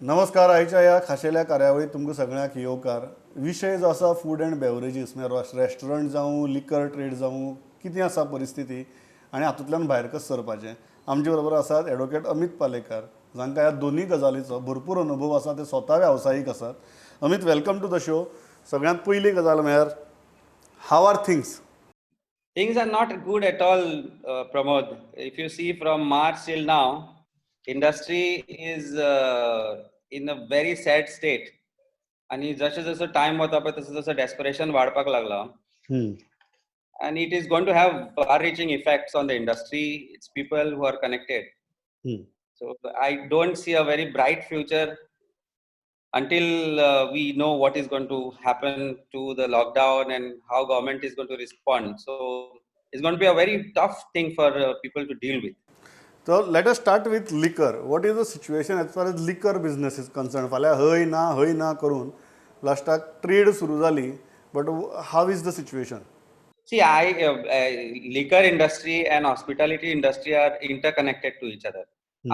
नमस्कार. आयच्या ह्या खाशेल्या कार्यावळीत तुमकां सगळ्यांक येवकार. विशय जो आसा फूड अँड बेवरेजीस, म्हळ्यार रेस्टॉरंट जावं, लिकर ट्रेड जावं, कितें आसा परिस्थिती आनी हातूंतल्यान भायर कशें सरपाचें. आमचे बरोबर आसात एडवोकेट अमीत पालेकार, जांकां ह्या दोनूय गजालीचो भरपूर अनुभव आसा. ते स्वता वेवसायीक आसात. Amit, welcome to the show. सगळ्यांत पयली गजाल म्हळ्यार, how are things? Things are not good at all, Pramod. If you see from March till now, industry is in a very sad state. आणि जशें जसं टायम वता पळय, तसं तसं डेस्परेशन वाडपाक लागला and it is going to have far reaching effects on the industry, its people who are connected. So I don't see a very bright future until we know what is going to happen to the lockdown and how government is going to respond. So it's going to be a very tough thing for people to deal with. So let us start with liquor. What is the situation as far as liquor business is concerned? फाल्यां हय ना हय ना करून लास्टाक trade सुरू जाली, but how is the situation? See, I liquor industry and hospitality industry are interconnected to each other.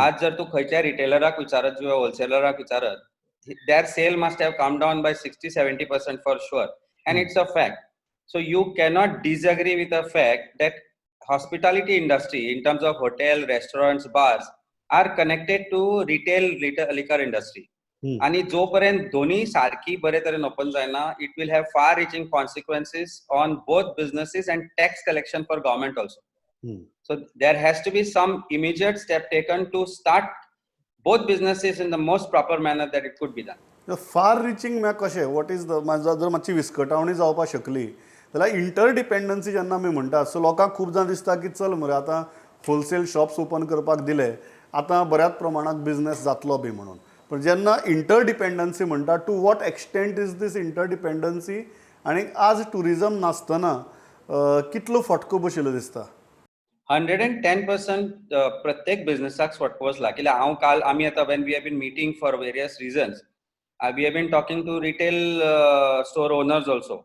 आज जर तू खंयच्या रिटेलराक विचारत किंवा होलसेलराक विचारत, their sale must have come down by 60-70% for sure, and it's a fact. So you cannot disagree with the fact that hospitality industry, in terms of hotel, restaurants, bars, are connected to retail liquor industry. आणि जोपर्यंत दोन्ही सारखी बरे तरेन open जायना, it will have far reaching consequences on both businesses and tax collection for government also. So there has to be some immediate step taken to start both businesses in the most proper manner that it could be done. Far reaching म्हळ्यार कशें? What is the, जर मातशी विस्कटावणी जावपाक शकली जाल्यार, इंटरडिपेंडन्सी जेन्ना आमी म्हणटा, सो लोकांक खूब जाण दिसता की चल मरे, आतां होलसेल शॉप्स ओपन करपाक दिले, आतां बऱ्याच प्रमाणात बिझनस जातलो बी म्हणून. पण जेन्ना इंटरडिपेंडन्सी म्हणटा, to what extent is this interdependency आनी आज ट्युरिजम नासतना कितलो फटको बशिल्लो दिसता? 110%. प्रत्येक बिझनेसाक फटको बसला, कित्याक हांव काल आमी आतां when we have been meeting for various reasons, we have been talking to retail store owners also.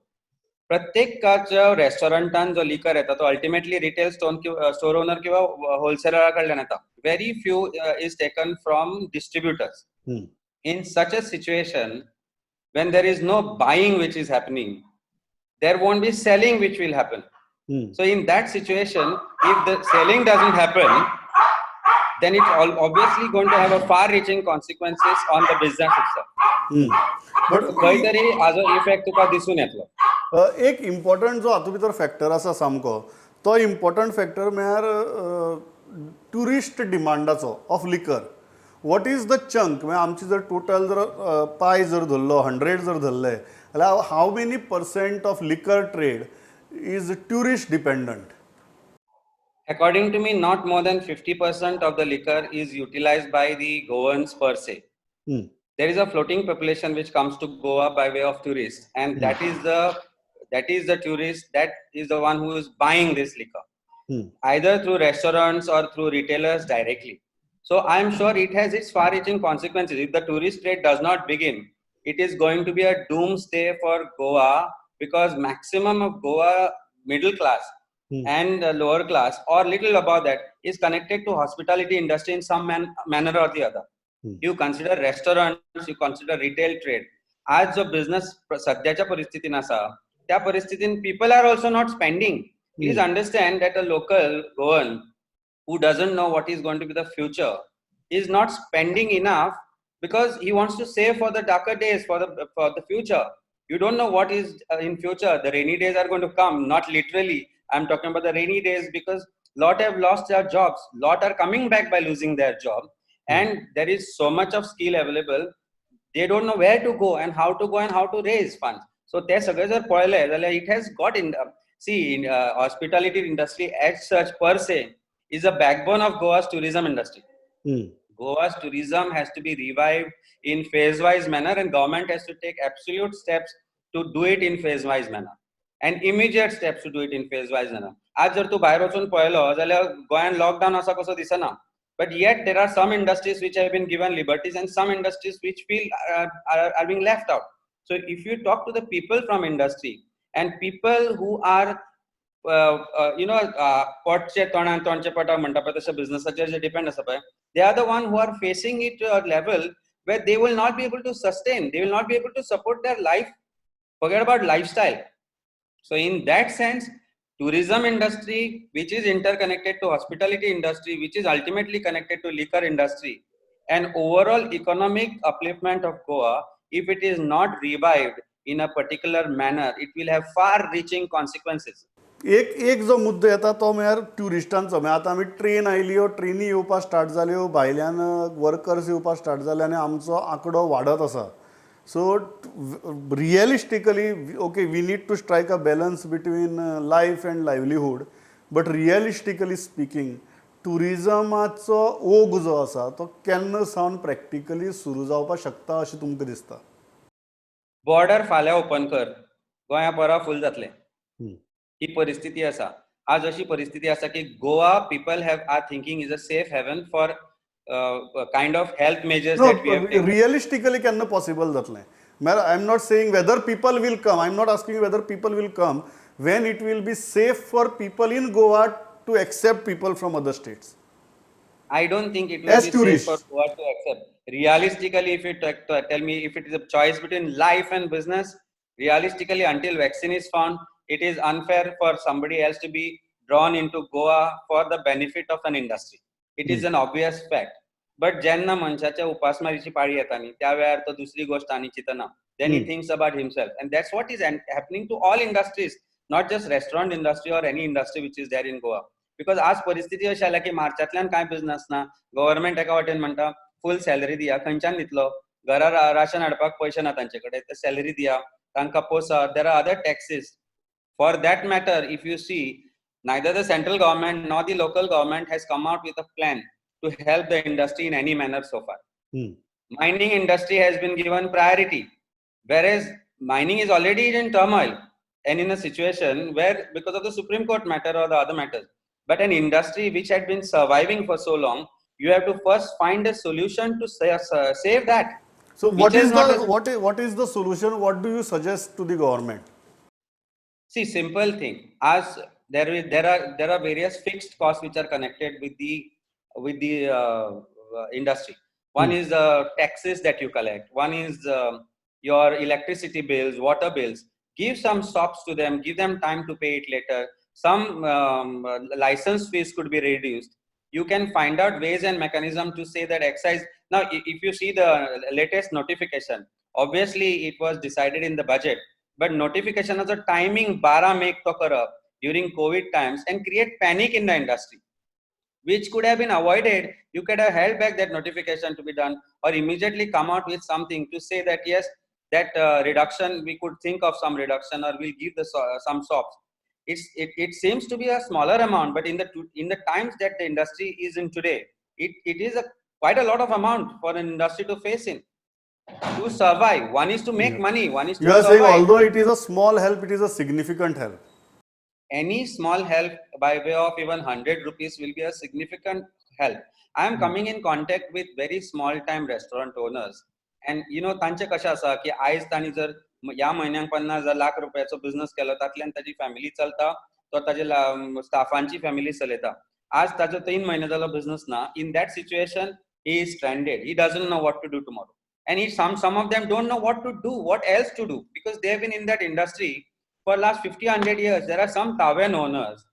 प्रत्येकाच्या रेस्टॉरंटान जो लिकर येता, तो अल्टिमेटली रिटेल स्टोर ओनर किंवा होलसेलरा कडल्यान येता. Very few is taken from distributors. In such a situation, when there is no buying which is happening, there won't be selling which will happen. So in that situation, if the selling doesn't happen, then it's all obviously going to have a far reaching consequences on the business itself. But खंय तरी हाजो effect तुका दिसून येतलो. एक important जो हातूंत भितर फॅक्टर आसा सामको, तो इम्पॉर्टंट फॅक्टर म्हळ्यार tourist डिमांडाचो of liquor. What is the chunk? म्हळ्यार आमची जर टोटल जर पाय जर धरलो, 100 जर धरले जाल्यार, how many percent of liquor trade is tourist dependent? According to me, not more than 50% of the liquor is utilized by the Goans per se. There is a floating population which comes to Goa by way of tourists, and that is the tourist, that is the one who is buying this liquor, either through restaurants or through retailers directly. So I am sure it has its far-reaching consequences. If the tourist trade does not begin, it is going to be a doomsday for Goa, because maximum of Goa middle class and lower class or little above that is connected to hospitality industry in some manner or the other. You consider restaurants, you consider retail trade. आज जो business सध्याच्या परिस्थितीन आसा, त्या परिस्थितीन people are also not spending. Please understand that a local Goan who doesn't know what is going to be the future is not spending enough because he wants to save for the darker days, for the future. You don't know what is in future. The rainy days are going to come. Not literally, I'm talking about the rainy days, because lot have lost their jobs, lot are coming back by losing their job, and there is so much of skill available. They don't know where to go and how to go and how to raise funds. So ते सगळे जर पळयले जाल्यार, it has got in see in hospitality industry as such per se is a backbone of Goa's tourism industry. Goa's tourism has to be revived in phase wise manner, and government has to take absolute steps to do it in phase wise manner and immediate steps to do it in phase wise manner. आज जर तूं भायर वचून पळयलो जाल्यार गोंयान lockdown आसा कसो दिसना, but yet there are some industries which have been given liberties and some industries which feel are being left out. So if you talk to the people from industry and people who are पोटचे तोंडान तोंडचे पोटाक म्हणटा पळय, तशें बिझनसाचेर जे depend आसा पळय, they are the one who are facing it level. where they will not be able to sustain, they will not be able to support their life, forget about lifestyle. So in that sense, tourism industry, which is interconnected to hospitality industry, which is ultimately connected to liquor industry, and overall economic upliftment of Goa, if it is not revived in a particular manner, it will have far reaching consequences. एक एक जो मुद्दो येता तो म्हळ्यार ट्युरिस्टांचो. म्हळ्यार आतां आमी ट्रेन आयली, ट्रेनी येवपाक स्टार्ट जाल्यो, भायल्यान वर्कर्स येवपाक स्टार्ट जाले आनी आमचो आंकडो वाडत आसा. So realistically, okay, we need to strike a balance between life and livelihood, but realistically speaking, ट्युरिजमाचो ओघ जो आसा तो केन्ना सावन प्रॅक्टिकली सुरू जावपाक शकता अशें तुमकां दिसता? बॉर्डर फाल्यां ओपन कर, गोंया परां फूल जातलें. ही परिस्थिती आसा. आज अशी परिस्थिती आसा की Goa people have are thinking is a safe haven for kind of health measures that we have taken. Realistically केन्ना पॉसिबल जातलें? म्हळ्यार I am not saying whether people will come, I am not asking whether people will come, when it will be safe for people in Goa to accept people from other states? I don't think it will As be tourists. Safe for Goa to accept. Realistically, if you tell me if it is a choice between life and business, realistically, until vaccine is found, it is unfair for somebody else to be drawn into Goa for the benefit of an industry. It is an obvious fact. But जेन्ना मनशाच्या उपासमारीची पाळी येता न्ही, त्या वेळार तो दुसरी गोष्ट आनी चिंतना. Then he thinks about himself, and that's what is happening to all industries, not just restaurant industry or any industry which is there in Goa. Because आज परिस्थिती अशी आल्या की मार्चांतल्यान कांय बिझनस ना. गव्हर्मेंट एका वाटेन म्हणटा फूल सॅलरी दिया. खंयच्यान दितलो? घरा राशन हाडपाक पयशे ना तांचे कडेन, ते सॅलरी दिया, तांकां पोसा. There are other taxes for that matter. If you see, neither the central government nor the local government has come out with a plan to help the industry in any manner so far. Mining industry has been given priority, whereas mining is already in turmoil and in a situation where, because of the Supreme Court matter or the other matters, but an industry which had been surviving for so long, you have to first find a solution to save that. So Which what is is not the what is the solution? What do you suggest to the government? See, simple thing. As there is, there are various fixed costs which are connected with the industry. One is taxes that you collect. One is your electricity bills, water bills. Give some stops to them. Give them time to pay it later. Some license fees could be reduced. You can find out ways and mechanism to say that excise. Now, if you see the latest notification, obviously it was decided in the budget, but notification as a timing 12 make तो करप during COVID times and create panic in the industry, which could have been avoided. You could have held back that notification to be done or immediately come out with something to say that yes, that reduction, we could think of some reduction or we'll give the some sops. It seems to be a smaller amount, but in the times that the industry is in today, it is a quite a lot of amount for an industry to face in to survive. One is to make money, one is to You are saying survive. Although it is a small help, it is a significant help. Any small help by way of even 100 rupees will be a significant help. I am coming in contact with very small time restaurant owners and तांचे कशें आसा की आयज तांणी जर ह्या म्हयन्याक 50,000 लाख रुपयाचो बिझनस केलो, तातल्यान ताजी फॅमिली चलता, तो ताजे स्टाफांची फॅमिली चलयता. आज ताजो 3 म्हयने जालो बिझनस ना. In that situation, he is stranded. He doesn't know what to do tomorrow, and he some of them don't know what to do, what else to do, because they have been in that industry for last 50, 100 years. There are some tavern owners,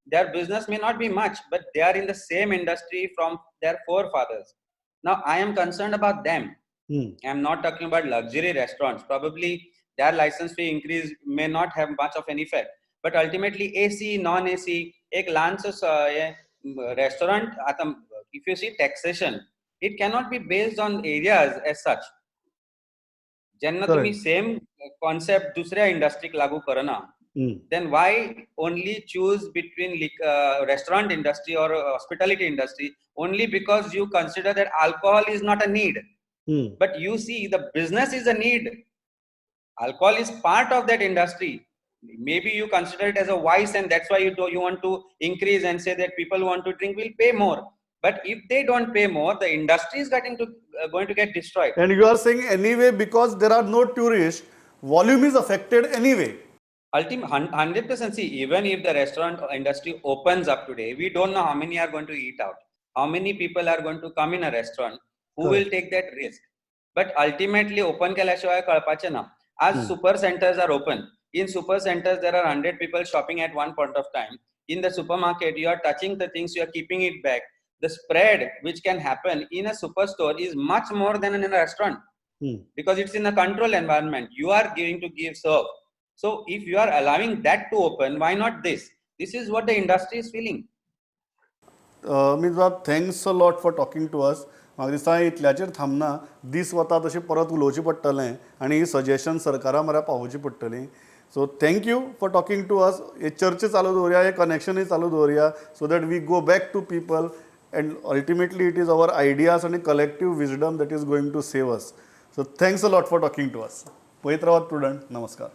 their business may not be much, but they are in the same industry from their forefathers. Now I am concerned about them. I am not talking about luxury restaurants. Probably their license fee increase may not have much of an effect, but ultimately AC, non AC, एक ल्हानसो restaurant. आता if you see taxation, it cannot be based on areas as such. जेन्ना तुम्ही same concept दुसऱ्या इंडस्ट्रीक लागू करना, then why only choose between restaurant industry or hospitality industry only because you consider that alcohol is not a need? But you see, the business is a need. Alcohol is part of that industry. Maybe you consider it as a vice, and that's why you want to increase and say that people want to drink will pay more. But if they don't pay more, the industry is getting to going to get destroyed. And you are saying anyway, because there are no tourists, volume is affected anyway. Ultimate 100%. See, even if the restaurant industry opens up today, we don't know how many are going to eat out, how many people are going to come in a restaurant, who will Correct. Take that risk. But ultimately open केल्या शिवाय कळपाचें ना. आज super centers are open. In super centers, there are 100 people shopping at one point of time. In the supermarket, you are touching the things, you are keeping it back. The spread which can happen in a superstore is much more than in a restaurant because it's in a controlled environment. You are giving to give serve. So if you are allowing that to open, why not this? This is what the industry is feeling. Amit बाब, thanks a lot for talking to us. म्हाका दिसता इतल्याचेर थांबना, दीस वता तशें परत उलोवचें पडटलें आनी ही सजेशन सरकारा म्हऱ्या पावोवची पडटली. So thank you for talking to us. हे चर्चा चालू दवरुया, हे कनेक्शनूय चालू दवरुया, so that we go back to people and ultimately it is our ideas आनी collective wisdom that is going to save us. So thanks a lot for talking to us. पळयत रावात prudent. नमस्कार.